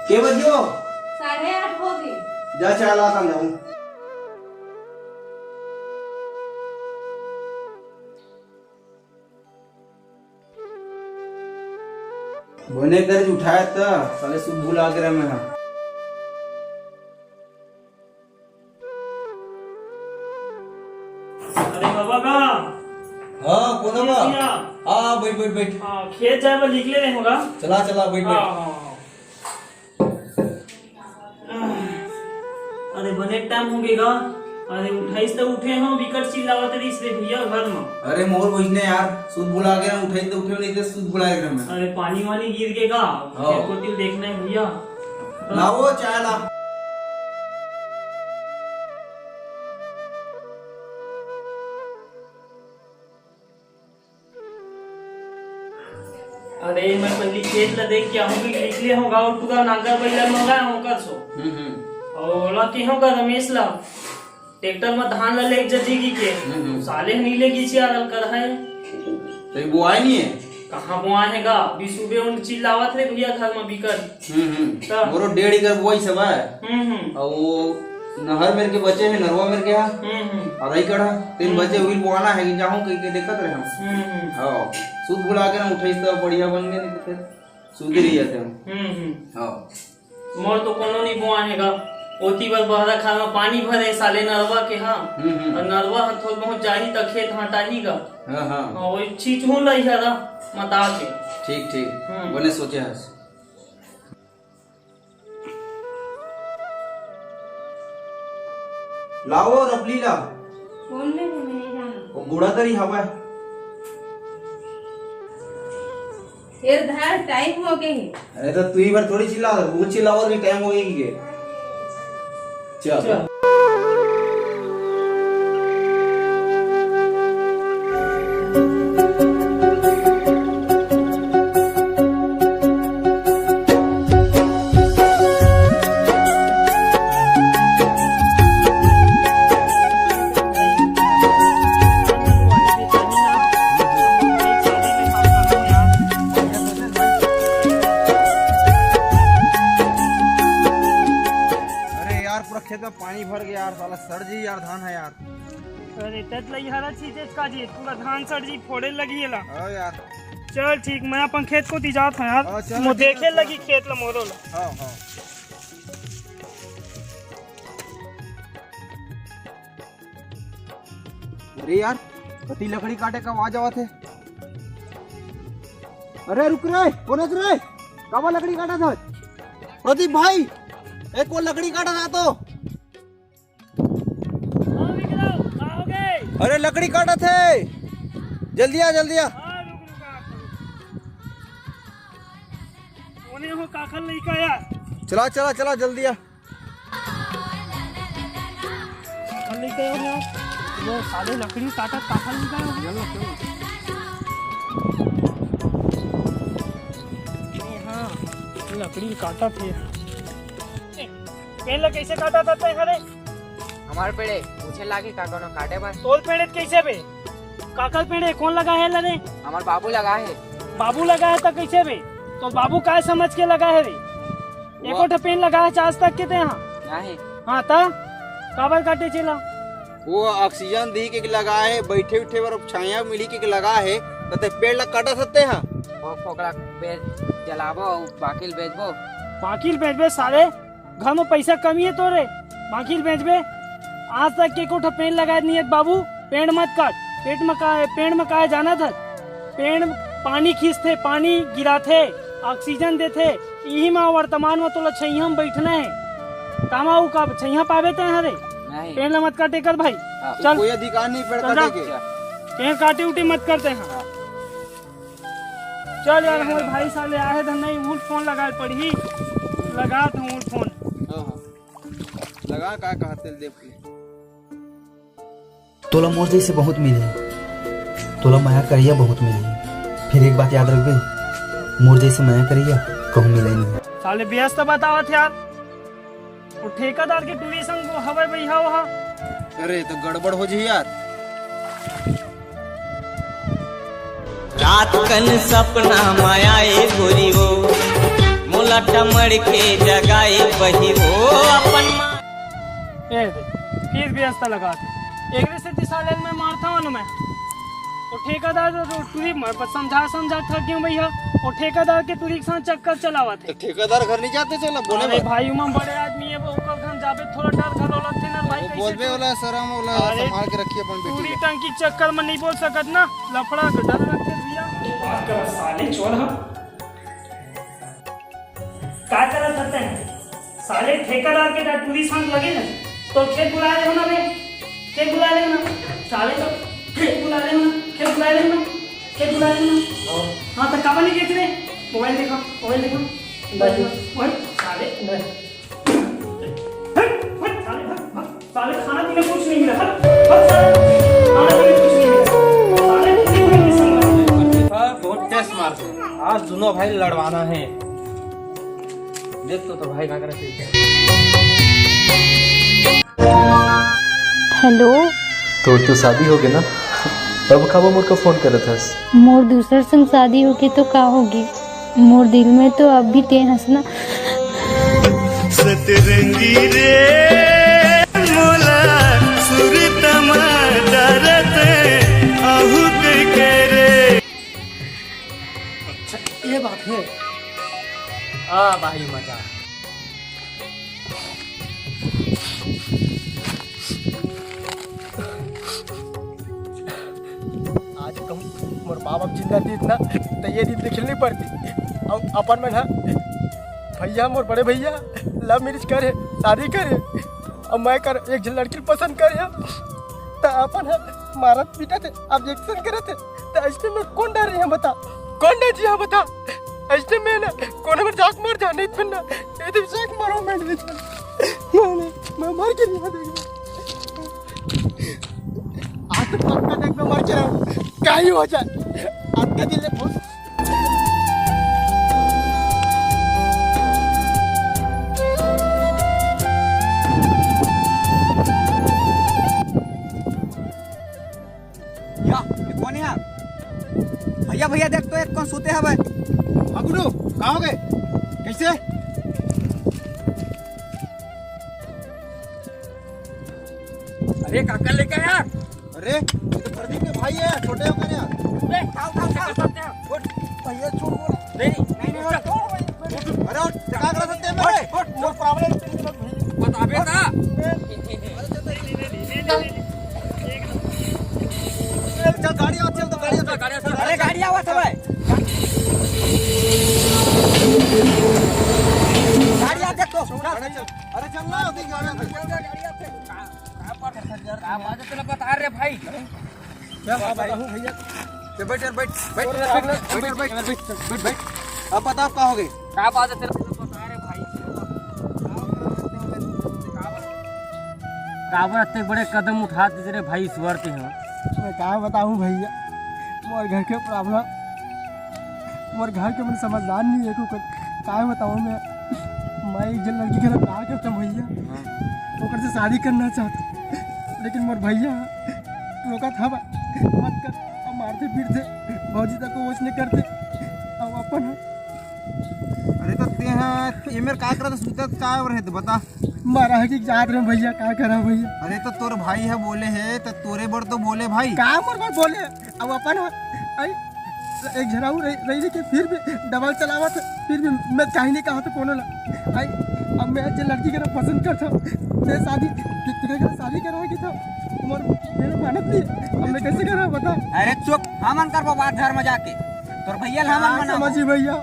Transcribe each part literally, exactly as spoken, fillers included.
के बजियो? साढ़े आठ हो गए। जा, चाय ला, काम जाऊं। बने कर उठाए त, साले सुध भुला के रहे मैं हा। अरे बाबा का? हाँ, कोन बा? भैया। हाँ, बैठ, बैठ, बैठ। हाँ, खेत जाए बर निकले रहे होगा। चला, चला, बैठ, हाँ, बैठ। हाँ, हाँ। अरे बने टाइम हो गए गा। अरे उठाइस त उठे हो, बिकट चिल्लावत रहिस रे भैया घर म। अरे मोर वइसने यार, सुध भुला के ना उठाइस त उठे, नहीं त सुध भुला के मैं। अरे पानी वानी गिर के गा, हाँ। खेत कोती देखना है भैया। लाओ चाय ला। अरे मैं पहली खेत ला देख के आहूँ कि निकले हो गाँव टुरा नांगर बैला मंगाए हो कर सो। हम्म, हम्म। और ओला के हो का रमेश ला ट्रैक्टर में धान ला लेके जदी की के। हम्म, हम्म। साले नहीं लेगी यार अलकर है। तो ये बुआई नहीं है? कहाँ बुआए है गा? अभी सुबह उन चिल्लावत रहे भैया घर में बिकट। हम्म, हम्म। का? मोरो डेढ़ एकड़ बुआई सब है। हम्म, हम्म। और वो नहर मेर के बचे है, नरवा मेर के है। हम्म, हम्म। और रही कड़ा, तीन हम्म। बचे उही बुआना है कि जाहूँ कह के देखत रहे हम। हम्म, हम्म। हाँ, सुध भुला के ना उठाइस त बढ़िया बन गए, नहीं तो फिर सुधर ही जाते हम। हम्म, हम्म। हाँ। मोर तो कोनो नहीं बुआ है गा। ओती बर बहरा खाल में पानी भरे साले नरवा के, हाँ। हम्म, हम्म। और नरवा ह थोड़ बहुत जाही त खेत हटाही गा। हाँ, हाँ। हाँ, वही चीज हूँ लई हरा, मता के। ठीक, ठीक। हम्म। बने सोचे हस। लाओ रपली ला। कौन ले वो, मैं नहीं जाना। वो बूढ़ा तरी हवा। फिर धर, टाइम हो गए है। अरे तो तू ही बार थोड़ी चिल्ला, वो चिल्लाओ भी टाइम हो गई के। चल। चल। अरे यार, पूरा खेत में पानी भर गया यार, साला सड़ जी यार धान है यार। अरे तत लई हरा चीज का जी, पूरा धान सड़ जी, फोड़े लगी एला। हाँ यार। चल ठीक, मैं अपन खेत कोती जात हूँ यार। हाँ, चल, मो ठीक है, देखे चल। लगी खेत ला मोरो ला। हाँ, हाँ। अरे यार, कती लकड़ी काटे का आवाज आवत है। अरे रुक रे, कोन हस रे? काबर लकड़ी काटत हस? प्रदीप भाई, एक वो लकड़ी काटत हा तो। हाँ विक्रम, का हो गए? अरे लकड़ी काटत हे, जल्दी आ, जल्दी आ। हाँ, रुक, रुक, आ, रुक। कोने हो काखल लइका यार? चला, चला, चला, जल्दी आ। काखल लइका यार, वो साले लकड़ी काटत काखल लइका यार। चलो, चलो। ए हाँ, लकड़ी काटत हे। पेड़ ला कैसे काटा था तैं हरे? हमार पेड़े पूछे लागे का कोनो काटे बर? तोर पेड़े त कैसे बे? काकर पेड़े कौन लगा है ला रे? हमार बाबू लगा है। बाबू लगा है त कैसे बे? तो बाबू काय समझ के लगा है रे? वो एको ठो पेड़ लगा है आज तक के ते यहाँ? नहीं। हाँ त काबर काटे चेला? वो ऑक्सीजन दी के लगा है, बैठे उठे बर छाया मिली के लगा है, त ते पेड़ ला काटा सकते हैं? वो फोकला बेच जलाबो, बाकी ल बेचबो। बाकी ल बेचबे साले, घर में पैसा कमी है तोरे, बाकी ल बेचबे। आज तक के एको ठो पेड़ लगाए नहीं है बाबू, पेड़ मत काट। पेट में का है, पेड़ में का है जानत हस? पेड़ पानी खींचथे, पानी गिराथे, ऑक्सीजन देथे, इही में वर्तमान में तोला छैया में बैठना है। कामा उ का छैया पाबे तैं हरे? नहीं। पेड़ ला मत काट एकर भाई। हाँ। चल। कोई अधिकार नहीं पेड़ चल जा। काटे के। पेड़ काटे उटे मत करते हैं। हाँ। चल यार, हमारे भाई साले आए थे, नहीं उठ फोन लगा पड़ी, लगा था उठ फोन। हाँ, हाँ। लगा का कहते देख के। तोला मोर जैसे बहुत मिले, तोला मया करिया बहुत मिले। फिर एक बात याद रखबे, मोर जैसे मया करिया कहूँ मिले नहीं। साले व्यस्त बतावत यार, वो ठेकेदार के टूरी संग वो हवय भैया वहाँ। अरे तो गड़बड़ हो जी यार। रात कन सपना माया ए गोरी वो, मोल लटमड़ के जगाए बही वो अपन माँ। ए दे, फिर भी अस्ता लगा दे। एकरे से ती साले मैं मारता हूँ ना मैं। वो ठेकेदार तो टूरी मर पर समझा समझा थक गया भैया। वो ठेकेदार के टूरी के साथ चक्कर चलावत है। तो ठेकेदार घर नहीं जाते चला बोले अरे बा। भाई उमा बड़े आदमी है वो ओकर घर जाबे थोड़ा डर घर लगथे ना भाई वो कैसे बोलबे टूरी वाला शरम वाला अरे संभाल के रखिए अपन बेटी टूरी को। टंकी चक्कर में नहीं बोल सकत ना। लफड़ा के डर लगथे भैया। बात कर साले चोर हा। का करत हते? साले ठेकेदार के टूरी संग लगे ना, तो खेत बुला ले हो ना बे, खेत बुला ले हो ना, साले तो खेत बुला ले हो ना, खेत बुला ले हो ना, खेत बुला ले हो ना। हाँ, तो काबर नहीं खेत रे? मोबाइल देखा, मोबाइल देखा, मोबाइल देखा, मोबाइल, साले। हट, हट, साले, हट, हट। साले खाना पीना कुछ नहीं मिला। हट, हट साले। खाना पीना कुछ नहीं मिला। साले कुछ नहीं मिला। हाँ, बहुत टेस्ट मार। आज दोनों भाई लड़वाना है। देख तो, तो भाई का करत है। हेलो। तोर तो शादी हो गए ना, तब खाबो मोर का फोन करत हस। मोर दूसर संग शादी होके तो का होगे? मोर दिल में तो अब भी ते हंसना। सतरंगी रे मोला सुरतमा दरत आहू के करे। अच्छा, ये बात है। आ भाई मजा। आज कहूँ मोर बाप अब जिंदा रहितिस ना, तो ये दिन देखल नहीं पड़ती। अब अपन मन हा भैया, मोर बड़े भैया लव मैरिज करे, शादी करे, अब मैं कर एक झन लड़की पसंद करे, तो अपन हा मारत पीटत हे, ऑब्जेक्शन करत हे, तो ऐसे में कौन डर रही है बता, कौन डर जी है बता, ऐसे में ना कौन हमर जाक मर जा, नहीं तो ना ये तो जाक मरो मैं नहीं, मैं, मैं मर के नहीं देगा। आज तो पक्का देख मैं मर के रहूं, काई हो जाए। आज का दिन ले बहुत या, ये कौन है यार? भैया, भैया, देख तो, एक कौन सुते हवय। अगुडू, का होगे? कैसे? अरे काका लेके यार। अरे, ये तो प्रदीप के भाई है, छोटे होकर यार। अबे, उठा, उठा, उठा। उठ, भैया, छोड़, बोल। नहीं, नहीं, नहीं, उठ। अरे, उठ, क्या कर सकते हैं मेरे? उठ, उठ, उठ। मोर problem। बताबे ना। चल, गाड़ी आ, चल, तो गाड़ी आ, चल। अरे, गाड़ी आवत हवय। गाड़ी आ, देख तो। अरे, चल। अरे, चल ना, अभी गाड़ी आ। का बात है, तेला बता रे भाई। क्या बात बताऊं भैया? चल बैठ यार, बैठ, बैठ, और बैठ, बैठ, बैठ, बैठ, बैठ। अब बता, का होगे? का बात है, तेला बता रे भाई। काबर अत्ते बड़े कदम उठा दे रे भाई, ईश्वर के हो। मैं का बताऊं भैया, मोर घर के problem, मोर घर के मन समझदार नहीं है, को का बताऊं मैं। मैं एक जन लड़की के साथ प्यार करता हूं भैया, हाँ। ओकर से शादी करना चाहता, लेकिन मोर भैया रोकत हवय, मत कर। अब मारथे पीटथे, भौजी तक को होश नहीं करथे। अब अपन है। अरे तो ते हा एमेर का करत सुतत का रहे तो बता। मारा है कि जात रहे भैया, का करा भैया? अरे तो तोर भाई है बोले है तो तोरे बर तो बोले भाई। का मोर बर बोले? अब अपन है, आई एक झन अउ रही, रही के फिर भी डबल चलावत है, फिर भी मैं चाही नहीं कहा तो कोनो ला। आई अब मैं जे लड़की के ना पसंद करता हूँ, मैं शादी, तेरे का शादी करवा की तो मोर मेरे मानत नहीं, अब मैं कैसे करा बता? अरे चुप, हमन करबो बात घर में जाके, तोर भैया ला हमन हाँ, मनाबो। समझी भैया,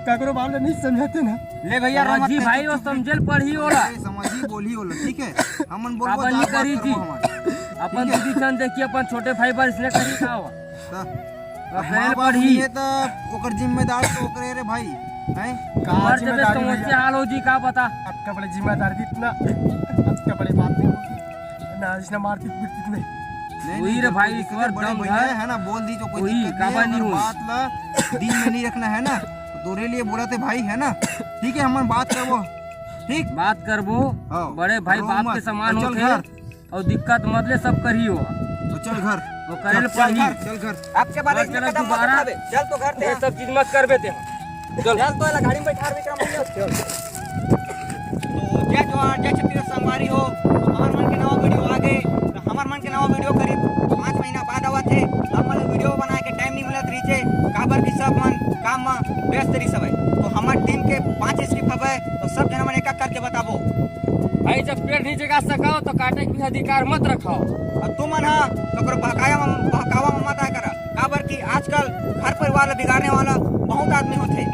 काकरो बाप ले नहीं समझाते ना। ले भैया, रो मत समझी भाई, वो समझेल पढ़ी ओला। अरे समझी बोली ओला, ठीक है? हमन बोलबो काबर जा नहीं बात करी करबो थी? हमन। अपन ठीक है? दीदी सन देखी, अपन छोटे भाई बर इसने करी का हो? हाँ। अब अब पहले माँ बाप पढ़ी। नहीं है तो ओकर जिम्मेदार तो ओकरे रे भाई, हैं? का मर देबे जिम्मेदारी समस्या भैया? हाल हो जी, का बता? अतका बड़े जिम्मेदार भी इतना, अतका बड़े बात नहीं होगी। ना, इसने मारपीट पीटपीट नहीं। नहीं, वही नहीं, रे जब भाई, कोई दिक्कत ईश्वर है, बड़े दम भैया धर। है ना, बोल दी तो कोई वही, दिक्कत नहीं काबा है, नहीं अगर हुई। बात ला दिल में नहीं रखना है ना, तो तोरे लिए बोला थे भाई, है ना? ठीक है, हमन बात करबो, ठीक? बात करबो, हाँ, बड़े भाई रो बाप मत, के समान चल होते। घर। और दिक्कत मत ले, सब करी हो। तो चल घर। वो करे चल, ले चल पड़ी। घर, चल घर। आपके बाद बस इसमें चलो कदम मत दोबारा। उठावे। चल तो घर ये दे। सब चीज मत करबे ते। चल। चल तो एला गाड़ी में बैठा विक्रम भैया। चल। तो जय जोहार, जय छत्तीसगढ़ संगवारी हो। हमर मन के नवा वीडियो आ गे। तो हमर मन के नवा वीडियो करीब पाँच महीना बाद आवत हे। हमन ला वीडियो बनाए के टाइम नहीं मिलत रहिसे, काबर कि सब मन काम में व्यस्त रहिस हवय। तो हमर टीम के पांच स्क्रिप्ट हवय, तो सब झन मन एक-एक करके बताबो। भाई, जब पेड़ नहीं जगा सकाओ, तो काटे के भी अधिकार मत रखाओ। अउ तुमन ह ककरो बहकाया म-, बहकावा म मत आया करा, काबर कि आजकल घर परिवार ला बिगाड़ने वाला बहुत आदमी होथे।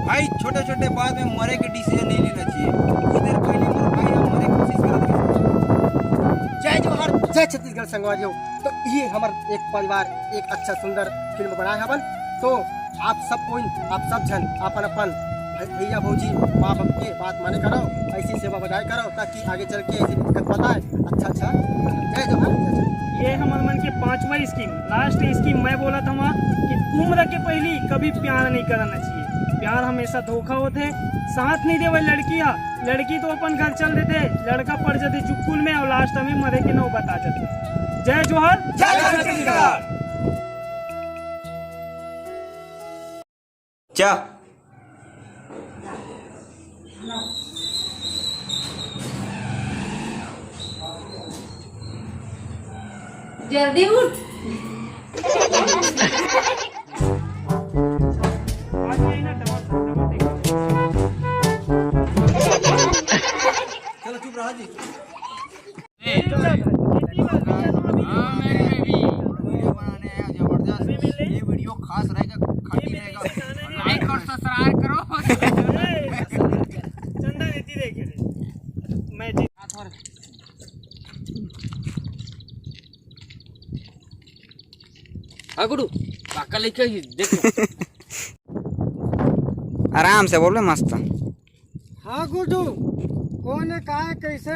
भाई, छोटे-छोटे बात में मरे के डिसीजन नहीं लेना चाहिए। कुछ देर पहले मोर भाई ह मरे के कोशिश करत रहिस। जय जोहार, जय छत्तीसगढ़ संगवारी हो। तो ये हमर एक परिवार, एक अच्छा सुंदर फिल्म बनाए हवन। तो आप सब कोई, आप सब झन अपन अपन भै-, भैया भौजी, माँ बाप के बात माने करो, ऐसी सेवा बजाए करो, ताकि आगे चल के ऐसी दिक्कत मत आए। अच्छा अच्छा, जय जोहार, जय जोहार। ये हमर मन के पांचवा स्कीम, लास्ट स्कीम मैं बोलत हवा कि उम्र के पहली कभी प्यार नहीं करना चाहिए। प्यार हमेशा धोखा होथे, साथ नहीं देवे लड़की हा, लड़की तो अपन घर चल देथे, लड़का पड़ जाथे चुक्कुल में और लास्ट में मरे के नौबत आ जाथे। जय जोहार, जय छत्तीसगढ़। चा। जल्दी उठ। चलो चुप रहा जी। हाँ, मेरी बेबी। वीडियो बनाने हैं जबरदस्त। ये वीडियो खास रहेगा, खाटी रहेगा। लाइक और सब्सक्राइब करो। चंदा देती देखे थे। मैं जी- हाँ गुरु, काका लेके आई, देखो। आराम से बोलो मस्त। हाँ गुड्डू, कौन है, कहाँ है, कैसे?